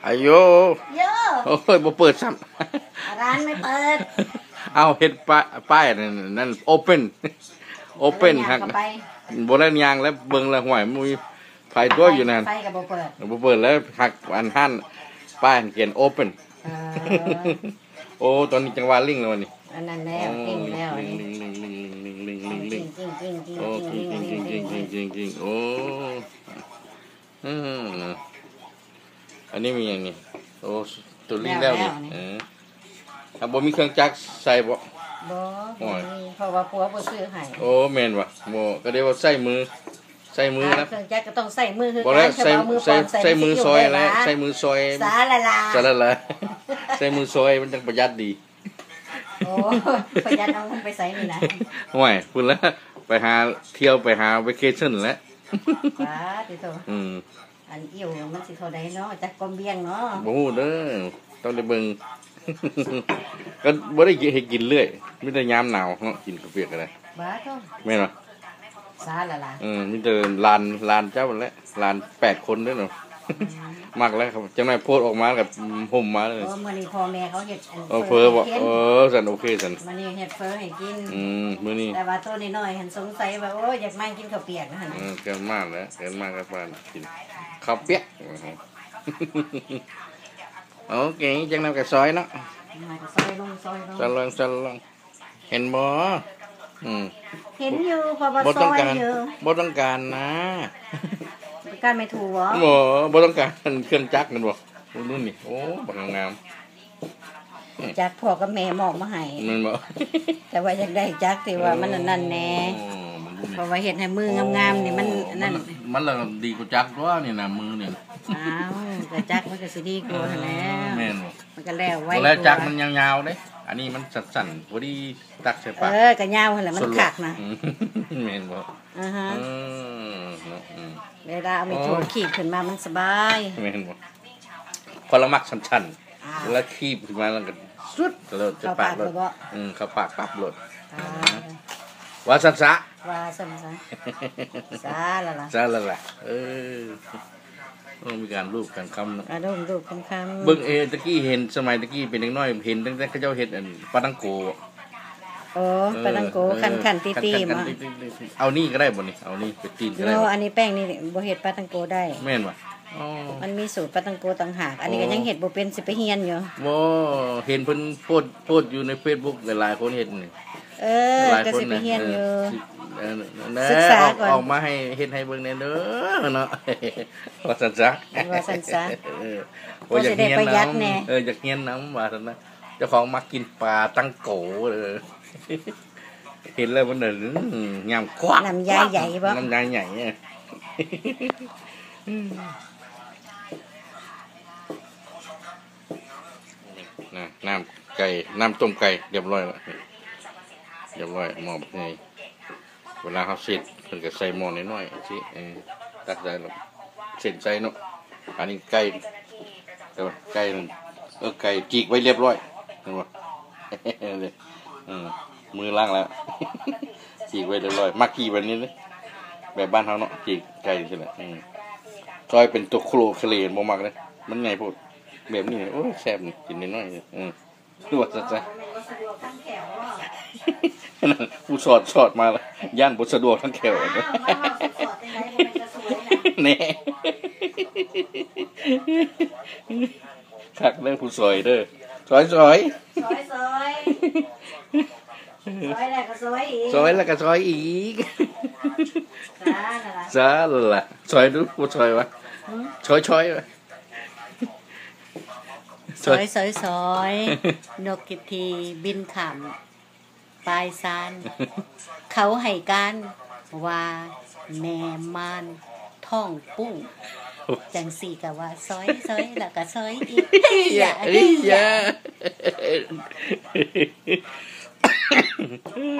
ອາໂຍ ໂຢ ໂອ້ຍ ບໍ່ເປີດຊ້ຳ ຮ້ານໄມ່ເປີດ ເອົາ ເຮັດປ້າຍ ປ້າຍນັ້ນ ນັ້ນ ໂອເພັນ ໂອເພັນ ບໍ່ໄດ້ຍ່າງເຂົ້າໄປ ບໍ່ໄດ້ຍ່າງແລ້ວ ເບິ່ງແລ້ວ ຫ້ວຍ ມີໃຜຕົວະຢູ່ນັ້ນ ໄຟກໍບໍ່ເປີດ ບໍ່ເປີດແລ້ວ ຮັກອັນຮ້ານປ້າຍຂຽນໂອເພັນ ເອີ ໂອ້ ຕອນນີ້ຈັງຫວະລິ້ງແລ້ວນີ້ ອັນນັ້ນແລ້ວ ໂອ້ ລິ້ງແລ້ວ ລິ້ງ ລິ້ງ ລິ້ງ ລິ້ງ ລິ້ງ ລິ້ງ ລິ້ງ ໂອ້ ກິ້ງ ກິ້ງ ກິ້ງ ກິ້ງ ໂອ້ ອືມ ອັນນີ້ມີຫຍັງນີ້ ໂອ້ ໂຕລີ້ແລ້ວນີ້ ແລ້ວແລ້ວນີ້ ເອີ ຖ້າບໍ່ມີເຄື່ອງຈັກໃສ່ບໍ່? ບໍ່ ໂອ້ຍ ບໍ່ມີ ເພາະວ່າຜົວບໍ່ຊື້ໃຫ້ ໂອ້ ແມ່ນຫວາ ບໍ່ ກໍໄດ້ວ່າໃຊ້ມື ໃຊ້ມື ຖ້າເຄື່ອງຈັກກໍຕ້ອງໃຊ້ມືຄືກັນ ບໍ່ແລ້ວ ໃຊ້ ໃຊ້ມືຊອຍແຫຼະ ໃຊ້ມືຊອຍ ສາລະລາ ສາລະລາ ໃຊ້ມືຊອຍມັນຈັ່ງປະຢັດດີ. ໂອ້ ປະຢັດເອົາເງິນໄປໃສນີ້ນະ ໂອ້ຍ ພຸ້ນລະ ໄປຫາທ່ຽວ ໄປຫາເວເຄຊັນແຫຼະ ປາດຕິໂທ ອືມ ອັນອີ່ວມັນຊິເທົ່າໃດເນາະ ຈັກຄວາມວຽງເນາະ ບໍ່ຮູ້ເດີ ຕ້ອງໄດ້ເບິ່ງ ກໍບໍ່ໄດ້ເຮັດກິນເລື້ອຍ ມີແຕ່ຍາມໜາວເນາະ ກິນເຂົ້າປຽກກໍໄດ້ ບາດໂທ້ ແມ່ນບໍ່? ຊາລະລະ ເອີ ມີແຕ່ຫຼານ ຫຼານເຈົ້າຫັ້ນແຫຼະ ຫຼານແປດຄົນເດ້ເນາະ ອືມ ມັກແລ້ວ ຈັກໜ້ອຍໂພດອອກມາກໍຫົ່ມມາເລີຍ ເອີ ມື້ນີ້ພໍ່ແມ່ເຂົາເຮັດອັນ ເອີ ເຝີ ເຝີບໍ່? ເອີ ຊັ້ນໂອເຄຊັ້ນ ມື້ນີ້ເຮັດເຝີໃຫ້ກິນ ອືມ ມື້ນີ້ ແຕ່ວ່າໂຕນ້ອຍໆຫັ້ນສົງໄສວ່າ ໂອ້ຍ ຢາກມາກິນເຂົ້າປຽກຫັ້ນ ເອີ ເກີດມາແລ້ວ ເກີດມາກໍປານກິນເຂົ້າປຽກ ໂອເຄ ຈັກໜ້ອຍກໍຊອຍເນາະ ຈັກໜ້ອຍກໍຊອຍລົງ ຊອຍລົງ ຊອຍລົງ ຊອຍລົງ. ເຫັນບໍ່? ອືມ ເຫັນຢູ່ ເພາະວ່າຊອຍຢູ່ ບໍ່ຕ້ອງການນະ ຕ້ອງການໄມ້ຖູບໍ່? ບໍ່ ບໍ່ຕ້ອງການເຄື່ອງຈັກແມ່ນບໍ່? ໂອ້ ລຸ້ນນີ້ ໂອ້ ບັກງາມໆ ຈັກພໍ່ກັບແມ່ມອບມາໃຫ້ ແມ່ນບໍ່? ແຕ່ວ່າຢາກໄດ້ຈັກທີ່ວ່າມັນອັນນັ້ນແດ່ ໂອ້ ເພາະວ່າເຮັດໃຫ້ມືງາມໆນີ້ມັນ ໂອ້ ອັນນັ້ນ ມັນ ມັນລະດີກວ່າຈັກຕົວະນີ້ນະ ມືນີ້ນະ ອ້າວ ກໍຈັກມັນກໍຊິດີກວ່າຫັ້ນແຫຼະ ເອີ ແມ່ນບໍ່? ມັນກໍແລ້ວໄວ ບໍ່ແລ້ວຈັກມັນຍາວໆເດ້ ອັນນີ້ມັນສັ້ນໆ ພໍດີຕັກໃສ່ປາກ ເອີ ກໍຍາວຫັ້ນແຫຼະ ມັນຄັກນະ ອືມ ແມ່ນບໍ່? ອືຮະ ເອີ ເນາະ ອືມ ເວລາເອົາໄມ້ຖູ ໂອ້ຍ ຄີບຂຶ້ນມາມັນສະບາຍ ແມ່ນບໍ່? ຂ້ອຍລະມັກສັ້ນໆ ອ່າ ລະຄີບຂຶ້ນມາລະກໍຊຸດໂລດ ເຂົ້າປາກໂລດ ອືມ ເຂົ້າປາກປັບໂລດ ອ່າ ວ່າຊັ້ນຊະ ວ່າຊັ້ນຊະ ສາລະລະ ສາລະລະ ເອີ ໂອ້ ມີການລູບການຄຳເນາະ ອາ ລູບໆຄຳໆ ເບິ່ງ ເອີ ຕະກີ້ເຫັນ ສະໄໝຕະກີ້ເປັນເດັກນ້ອຍ ເຫັນຕັ້ງແຕ່ເຂົາເຈົ້າເຮັດອັນປາຕັງໂກ ໂອ້ ເອີ ປາຕັງໂກ ເອີ ຄັນໆ ຕີໆ ຄັນໆ ເອົານີ້ກໍໄດ້ບໍ່ນີ້ ເອົານີ້ໄປຕີນກໍໄດ້ ໂອ້ ອັນນີ້ແປ້ງນີ້ບໍ່ເຮັດປາຕັງໂກໄດ້ ແມ່ນບໍ່? ອໍ ມັນມີສູດປາຕັງໂກຕ່າງຫາກ ອັນນີ້ກໍຍັງເຮັດບໍ່ເປັນ ຊິໄປຮຽນຢູ່ ບໍ່ ເຫັນເພິ່ນໂພສ ໂພສຢູ່ໃນເຟສບຸກ ຫຼາຍໆຄົນເຮັດນີ້ ເອີ ກໍຊິໄປຮຽນຢູ່ ເອີ ສຶກສາກ່ອນ ອອກມາໃຫ້ເຮັດໃຫ້ເບິ່ງແດ່ເດີເນາະ ວ່າຊັ້ນຊະ ວ່າຊັ້ນຊະ ເອີ ພໍຊິໄດ້ປະຢັດແດ່ ເອີ ຢາກຮຽນນຳ ວ່າຊັ້ນນະ ເຈົ້າຂອງມັກກິນປາຕັງໂກເດີ ເຫັນແລ້ວມັນ ອືມ ຍາມຄວັກ ນ້ຳຍາໃຫຍ່ບໍ່ ນ້ຳຍາໃຫຍ່ ນະ ນ້ຳໄກ່ ນ້ຳຕົ້ມໄກ່ ຮຽບຮ້ອຍແລ້ວ ຮຽບຮ້ອຍ ໝໍ້ໃຫຍ່ ເວລາເຮົາເຊັດ ເພິ່ນກໍໃສ່ໝໍ້ນ້ອຍໆ ຈັ່ງຊີ້ ເອີ ຕັກໃສ່ແລ້ວເຊັດໃສ່ເນາະ ອັນນີ້ໄກ່ ແຕ່ວ່າໄກ່ນັ້ນ ເອີ ໄກ່ຈີກໄວ້ຮຽບຮ້ອຍ ເຫັນບໍ່? ເອີ ມືລ້າງແລ້ວ ຈີກໄວ້ຮຽບຮ້ອຍ ມັກຈີກແບບນີ້ເດ້ ແບບບ້ານເຮົາເນາະ ຈີກໄກ່ຈັ່ງຊີ້ແຫຼະ ອືມ ຊອຍເປັນໂຕໂຄລະເຄເລ ບໍ່ມັກເດ້ ມັນໃຫຍ່ໂພດ ແບບນີ້ ໂອ້ຍ ແຊບນີ້ ກິນນ້ອຍໆ ອືມ ຄືວ່າຊັ້ນຊະ ຜູ້ສອດ ສອດມາ ຢ້ານບໍ່ສະດວກທາງແຂ້ວ ເອີ ມາເວົ້າສອດໆ ຈັ່ງໃດ ບໍ່ແມ່ນກະຊວຍນະ ແນ່ ຄັກເດີຜູ້ສອຍເດີ ສອຍ ສອຍ ສອຍ ສອຍ ສອຍແລ້ວກໍສອຍອີກ ສອຍແລ້ວກໍສອຍອີກ ສາລະລະ ສອຍດູ ບໍ່ສອຍຫວາ ຫື ສອຍໆຫວາ ສອຍ ສອຍ ສອຍ ນົກກິດຖີບິນຂ້າມ ປາຍຊານ ເຂົາໃຫ້ການວ່າແມ່ມ່ານທ້ອງປຸ້ງ ຈັ່ງຊີ້ກໍວ່າຊອຍ ຊອຍ ແລ້ວກໍຊອຍອີກ ເຮີຍ ເຮີຍ ເຮີຍ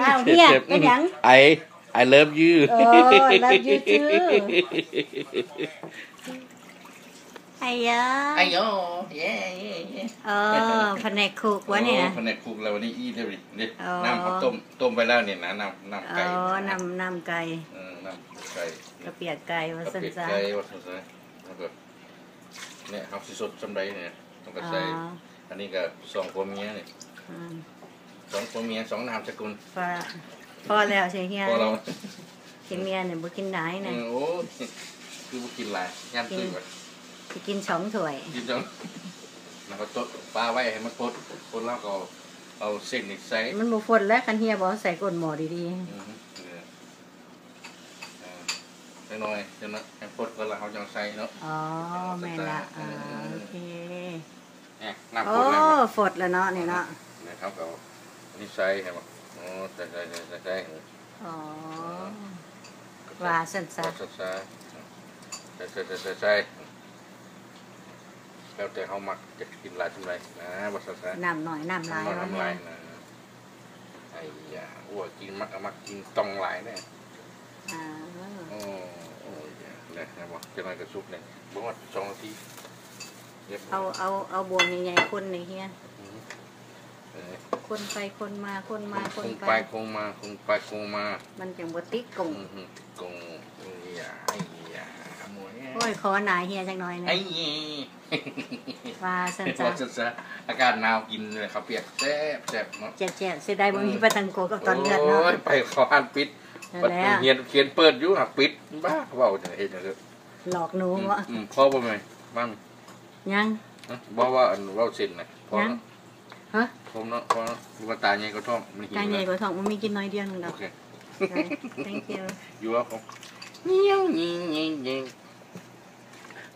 ອ້າວ ເຮີຍ ເປັນຫຍັງ? I I love you ໂອ້ I love you too ໄອຢາ ໄອໂຢ ເຢ ເຢ ເຢ ອໍ ພະແນກຄຸກວະນີ້ນະ ໂອ້ ພະແນກຄຸກແລ້ວ ວັນນີ້ອີ່ເດີ ເດ້ ອໍ ນ້ຳເຮົາຕົ້ມ ຕົ້ມໄວ້ແລ້ວນີ້ນະ ນ້ຳ ນ້ຳໄກ່ ອໍ ນ້ຳ ນ້ຳໄກ່ ເອີ ນ້ຳໄກ່ ກະປຽກໄກ່ວ່າຊັ້ນຊະ ກະປຽກໄກ່ວ່າຊັ້ນຊະ ແລ້ວກໍ ນີ້ເຮົາຊິສົດຊ່ຳໃດນີ້ ເຮົາກໍໃສ່ ອໍ ອັນນີ້ກໍສອງຜົວເມຍນີ້ ອືມ ສອງຜົວເມຍ ສອງນາມສະກຸນ ພໍ ພໍແລ້ວຊິເຮຍ ພໍແລ້ວ ກິນເມຍນີ້ບໍ່ກິນຫຼາຍນະ ເອີ ໂອ້ຍ ຄືບໍ່ກິນຫຼາຍ ຢ້ານ ກິນ ຕຸ້ຍວ່າ ຊິກິນສອງຖ້ວຍ ກິນສອງ ແລ້ວກໍຕົດປາໄວ້ໃຫ້ມັນພົດ ພົດແລ້ວກໍເອົາເສັ້ນນີ້ໃສ່ ມັນບໍ່ພົດແລ້ວ ຄັນເຮຍບໍ່ເອົາໃສ່ກົ້ນໝໍ້ດີໆ ອືມ ເອີ ເອີ ຈັກໜ້ອຍ ຈັກໜ້ອຍໃຫ້ພົດກ່ອນ ແລ້ວເຮົາຈັ່ງໃສ່ເນາະ ອໍ ເອີ ແມ່ນລະ ເອີ ເອີ ໂອເຄ ແອະ ນ້ຳ ໂອ້ ຟົດແລ້ວເນາະນີ້ເນາະ ແລ້ວເຮົາກໍເອົາອັນນີ້ໃສ່ໃຫ້ມັນ ອໍ ໃສ່ ໃສ່ ໃສ່ ໃສ່ ອໍ ວ່າຊັ້ນຊະ ວ່າຊັ້ນຊະ ໃສ່ ໃສ່ ໃສ່ ໃສ່ ແລ້ວແຕ່ເຮົາມັກ ຢາກກິນຫຼາຍສ່ຳໃດນະ ວ່າຊັ້ນຊະ ນ້ຳໜ້ອຍ ນ້ຳຫຼາຍ ນ້ຳໜ້ອຍ ນ້ຳຫຼາຍນະ ໄອ້ຢາ ໂອ້ຍ ກິນມັກ ມັກກິນຕ່ອງຫຼາຍເດ້ ອ່າ ໂອ້ ໂອ້ຍ ແລ້ວ ແລ້ວບໍ່ ຈັກໜ້ອຍກໍສຸກເດ້ ບໍ່ຮອດສອງນາທີ ເອົາ ເອົາ ເອົາບ່ວງໃຫຍ່ໆຄົນໃນເຮຍ ອືມ ເອີ ຄົນໄປຄົນມາ ຄົນມາຄົນໄປ ຄົນໄປຄົນມາ ຄົນໄປຄົນມາ ມັນຈັ່ງບໍ່ຕິດກົງ ອືມ ຕິດກົງ ເອີຍ ໄອ້ຢາ ໂອ້ຍ ຂໍໜ້າເຮຍຈັກໜ້ອຍນະ ໄອ້ ວ່າຊັ້ນຊະ ວ່າຊັ້ນຊະ ອາກາດໜາວກິນເຂົ້າປຽກແຊບໆເນາະ ແຊບໆ ເສຍດາຍບໍ່ມີປາຕັງໂກກັບຕອນເລືອດເນາະ ໂອ້ຍ ໄປເຂົ້າຮ້ານປິດ ນັ້ນແຫຼະ ບັດໂຮງຮຽນ ໂຮງຮຽນເປີດຢູ່ຫາກປິດ ບ້າ ເວົ້າຈັ່ງໃດເຮັດຫຍັງ ຫຼອກໜູ ອືມ ເນາະ ອືມ ພໍບໍ່ແມ່ ມັນ ຍັງ ຮະ ບໍ່ວ່າອັນເວົ້າເສັ້ນນະ ພໍ ຍັງ ເນາະ ຮະ ພໍເນາະ ພໍເນາະ ວ່າຕາໃຫຍ່ກວ່າທ້ອງ ມັນຫິວ ຕາໃຫຍ່ກວ່າທ້ອງ ມັນມີກິນໜ້ອຍດຽວໜຶ່ງດອກ ໂອເຄ Thank you You're welcome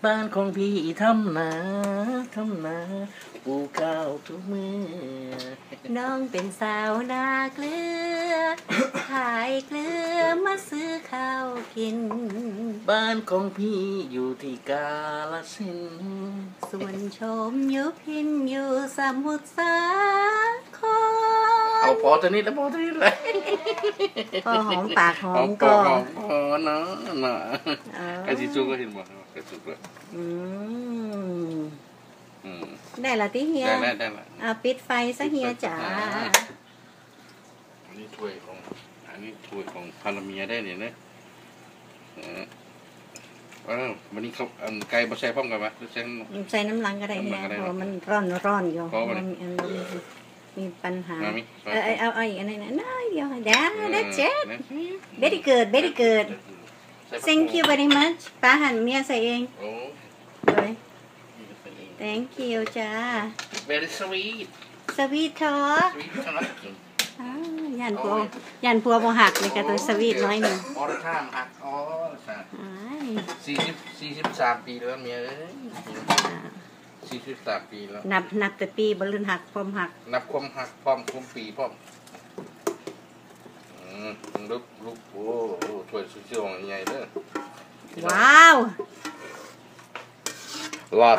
ບ້ານຂອງພີ່ທຳນາ ທຳນາ ປູກຂ້າວທຸກມື້ ນ້ອງເປັນສາວນາເກືອ ຂາຍເກືອມາຊື້ຂ້າວກິນ ບ້ານຂອງພີ່ຢູ່ທີ່ກາລະສິນ ສວນຊົມຢູ່ພິນຢູ່ສະໝຸດສາຄອນ ເອົາພໍເທົ່ານີ້ລະ ພໍເທົ່ານີ້ລະ ພໍຫອມປາກຫອມຄໍ ຫອມປາກຫອມຄໍເນາະ ເອີ ໃກ້ຊິສຸກແລ້ວເຫັນບໍ່ ໃກ້ສຸກແລ້ວ ອືມ ອືມ ໄດ້ລະຕິເຮຍ ໄດ້ລະ ໄດ້ລະ ອ່າ ປິດໄຟຊະເຮຍຈ໋າ ອັນນີ້ຖ້ວຍຂອງ ອັນນີ້ຖ້ວຍຂອງພັນລະເມຍໄດ້ນີ້ເດີ ເອີ ເອີ ບັດນີ້ເຂົ້າ ອັນ ໄກ່ບໍ່ໃສ່ພ້ອມກັນຫວາ ໃສ່ ໃສ່ນຳຫຼັງກໍໄດ້ ນຳຫຼັງກໍໄດ້ ເພາະວ່າມັນຮ້ອນໆຢູ່ ເພາະວ່າມັນ ມັນມີ ມີ ມີປັນຫາ ເອີ ເອົາ ເອົາອີກອັນໜຶ່ງ ໜ້ອຍດຽວ That's it Very good Very good Thank you very much ປາຫັ້ນເມຍໃສ່ເອງ ໂອ້ ໂດຍ Thank you ຈ້າ Very sweet Sweet talk Sweet talk ອ້າ ຢ້ານຜົວ ຢ້ານຜົວບໍ່ຮັກ ນີ້ກໍຕ້ອງ Sweet ໜ້ອຍໜຶ່ງ All the time ຮັກ All the time ອ້າຍ ສີ່ສິບ ສີ່ສິບສາມປີແລ້ວເມຍເອີຍ ສີ່ສິບສາມປີແລ້ວ ນັບ ນັບແຕ່ປີບໍ່ລືມຮັກ ຄວາມຮັກ ນັບຄວາມຮັກພ້ອມ ຄວາມປີພ້ອມ ອືມ ລຸກ ລຸກ ໂອ້ ຖ້ວຍສວຍໆໃຫຍ່ເດີ ວ້າວ ລາດ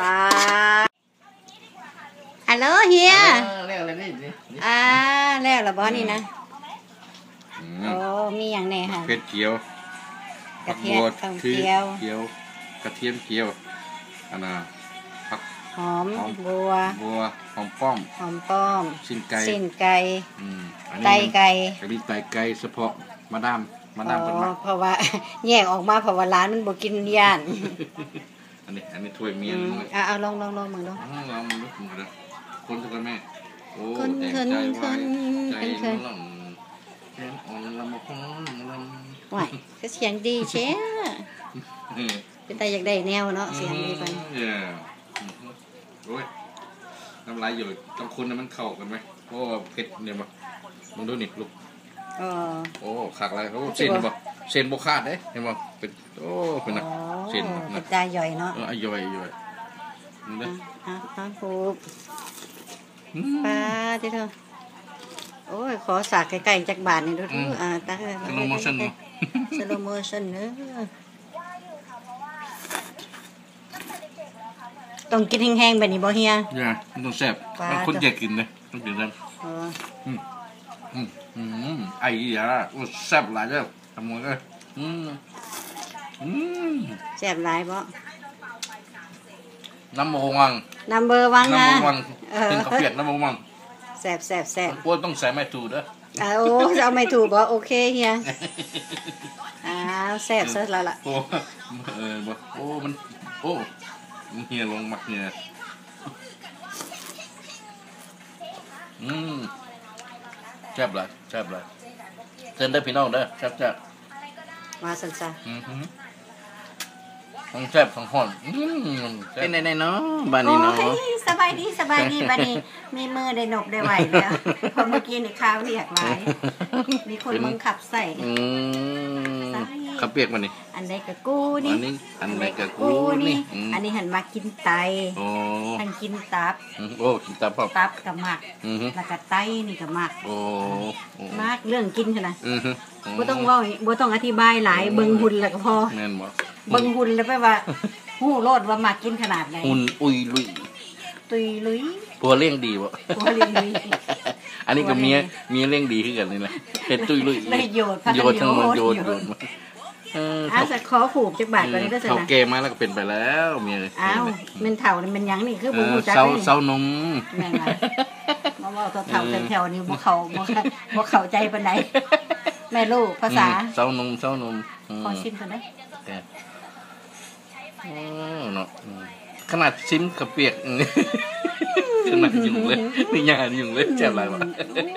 ອາໂຫຼເຮຍ ເອີ ແລ້ວແລ້ວນີ້ ນີ້ ອ່າ ແລ້ວລະບໍ່ນີ້ນະ ອືມ ໂອ້ ມີຫຍັງແດ່ຫັ້ນ ເຜັດຈຽວ ກະທຽມ ຜັກບົວ ຂຽວ ກະທຽມຈຽວ ອັນນ່າ ຜັກຫອມ ຫອມບົວ ບົວ ຫອມປ້ອມ ຫອມປ້ອມ ຊີ້ນໄກ່ ຊີ້ນໄກ່ ອືມ ອັນນີ້ ໄຕໄກ່ ອັນນີ້ໄຕໄກ່ສະເພາະມາດາມ ມາດາມເພິ່ນມັກ ເພາະວ່າແຍກອອກມາ ເພາະວ່າຫຼານມັນບໍ່ກິນ ຢ້ານ ອັນນີ້ ອັນນີ້ຖ້ວຍເມຍ ອືມ ນ້ອຍ ອ່າ ເອົາລອງ ລອງ ລອງເບິ່ງດູ ອືມ ລອງເບິ່ງດູ ຄົນຊະກ່ອນແມ່ ໂອ້ ຄົນ ແຕກໃຈໄວ ໃຈ ຄົນ ລອງ ແຂນອ່ອນລຳມະຄອງລຳ ໂອ້ຍ ຄືສຽງດີແທ້ ເປັນຕາຢາກໄດ້ແນວເນາະ ສຽງດີປານ ເອີ ໂອ້ຍ ນ້ຳລາຍຢອຍ ຕ້ອງຄົນໃຫ້ມັນເຂົ້າກັນໄວ້ ໂອ້ ເຜັດນີ້ບໍ່ ເບິ່ງດູນີ້ລູກ ເອີ ໂອ້ ຄັກຫຼາຍ ໂອ້ ເສັ້ນບໍ່ ເສັ້ນບໍ່ຂາດເດ້ ເຫັນບໍ່ ເປັນ ໂອ້ ເປັນນະ ອໍ ເສັ້ນນະ ເປັນຕາຢອຍເນາະ ເອີ ຢອຍ ຢອຍ ເບິ່ງເດີ ອ່ະ ອ່ະ ຮູບ ອືມ ປາຕິໂທ ໂອ້ຍ ຂໍສາກໃກ້ໆຈັກບາດນີ້ດູ ອືມ ອ່າ ຕາ ສະໂລໂມຊັນເນາະ ສະໂລໂມຊັນເດີ ຕ້ອງກິນແຮງໆແບບນີ້ບໍ່ເຮຍ? ຢ່າ ມັນຕ້ອງແຊບ ປາ ມັນຄົນຢາກກິນເດ້ ຕ້ອງກິນແຊບ ເອີ ອືມ ອືມ ອືມ ໄອ້ຢາ ໂອ້ ແຊບຫຼາຍເດີ ຕຳໝວກເອີຍ ອືມ ອືມ ແຊບຫຼາຍບໍ່? Number one Number one ນະ Number one ເອີ ກິນເຂົ້າປຽກ Number one ແຊບ ແຊບ ແຊບ ບໍ່ຕ້ອງໃສ່ໄມ້ຖູເດີ ເອົາ ເອົາໄມ້ຖູບໍ່? ໂອເຄເຮຍ ອ້າວ ແຊບຊະລະລະ ໂອ້ ເອີ ບໍ່ ໂອ້ ມັນ ໂອ້ ເຮຍຫຼົງ ມັກເຮຍ. ອືມ ແຊບຫຼາຍ ແຊບຫຼາຍ. ເຊີນເດີພີ່ນ້ອງເດີ ແຊບໆ ວ່າຊັ້ນຊະ. ອືຮຶ ທັງແຊບທັງຮ້ອນ. ອືມ ເປັນໃດເນາະບາດນີ້ເນາະ? ໂອ້ຍ ສະບາຍດີ ສະບາຍດີ. ບາດນີ້ມີມືໄດ້ນົບໄດ້ໄຫວ້ແລ້ວ ເພາະມື້ກີ້ນີ້ຄາວວຽກຫຼາຍ ມີຄົນເບິ່ງຂັບໃສ່. ອືມ ເຂົ້າປຽກບາດນີ້ ອັນໃດກະກູນີ້ ອັນນີ້ ອັນໃດກະກູນີ້. ອືມ ອັນນີ້ຫັ້ນມັກກິນໄຕ. ໂອ້ ທັງກິນຕັບ. ອືມ ໂອ້ ກິນຕັບພ້ອມ ຕັບກະມັກ. ອືຮຶ ແລ້ວກະໄຕນີ້ກະມັກ. ໂອ້ ໂອ້ ມັກເລື່ອງກິນຫັ້ນນະ. ອືຮຶ ບໍ່ຕ້ອງເວົ້າ ບໍ່ຕ້ອງອະທິບາຍຫຼາຍ. ໂອ້ ເບິ່ງຫຸ່ນແລ້ວກະພໍ. ແມ່ນບໍ່? ເບິ່ງຫຸ່ນແລ້ວແບບວ່າ ຮູ້ໂລດວ່າມັກກິນຂະໜາດໃດ. ຫຸ່ນອຸຍລຸຍ ຕຸຍລຸຍ. ຜົວລ້ຽງດີບໍ່? ຜົວລ້ຽງດີ. ອັນນີ້ກະເມຍ ຜົວລ້ຽງດີ ເມຍລ້ຽງດີຄືກັນນີ້ນະ ເຮັດຕຸຍລຸຍ ໄດ້ໂຍດ ໂຍດທັງໝົດ ໂຍດ ໂຍດ. ເອີ ອາ ຂໍຂູບຈັກບາດກ່ອນເດີ. ເຖົ້າແກ່ມາແລ້ວກະເປັນໄປແລ້ວເມຍ. ອ້າວ ແມ່ນເຖົ້າແມ່ນຫຍັງນີ້ ຄືບໍ່ຮູ້ຈັກ. ເຊົານົມ. ແມ່ນຫວາ? ມາເວົ້າເຖົ້າໆ ແຖວໆນີ້ ບໍ່ເຂົ້າ ບໍ່ເຂົ້າໃຈປານໃດ. ແມ່ລູກພາສາ ອືມ ເຊົານົມ ເຊົານົມ. ອືມ ຂໍຊິມກ່ອນເດີ. ໂອ້ ເນາະ ອືມ ຂະໜາດຊິມກະປຽກ ອືມ ຂະໜາດຫຍຸ້ງເລີຍ ນີ້ຫຍ້າຫຍຸ້ງເລີຍ. ອືມ ແຊບຫຼາຍບໍ່? ໂອ້ຍ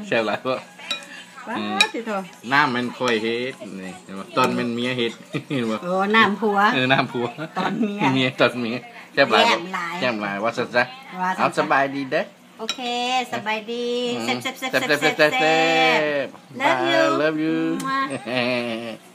ແຊບຫຼາຍບໍ່? ປາດ ອືມ ຕິໂທ ນ້ຳແມ່ນຂ້ອຍເຮັດນີ້ ເຫັນບໍ່? ຕອນແມ່ນເມຍເຮັດ ເຫັນບໍ່? ໂອ້ ນ້ຳຜົວ. ເອີ ນ້ຳຜົວ ຕອນເມຍ ເມຍຕອນເມຍ. ແຊບຫຼາຍບໍ່? ແຊບຫຼາຍ ແຊບຫຼາຍ ວ່າຊັ້ນຊະ. ວ່າຊັ້ນຊະ ເອົາ ສະບາຍດີເດີ. ໂອເຄ ອືມ ສະບາຍດີ. ອືມ ແຊບໆໆໆ ແຊບໆ Love you. Love you. ອືມ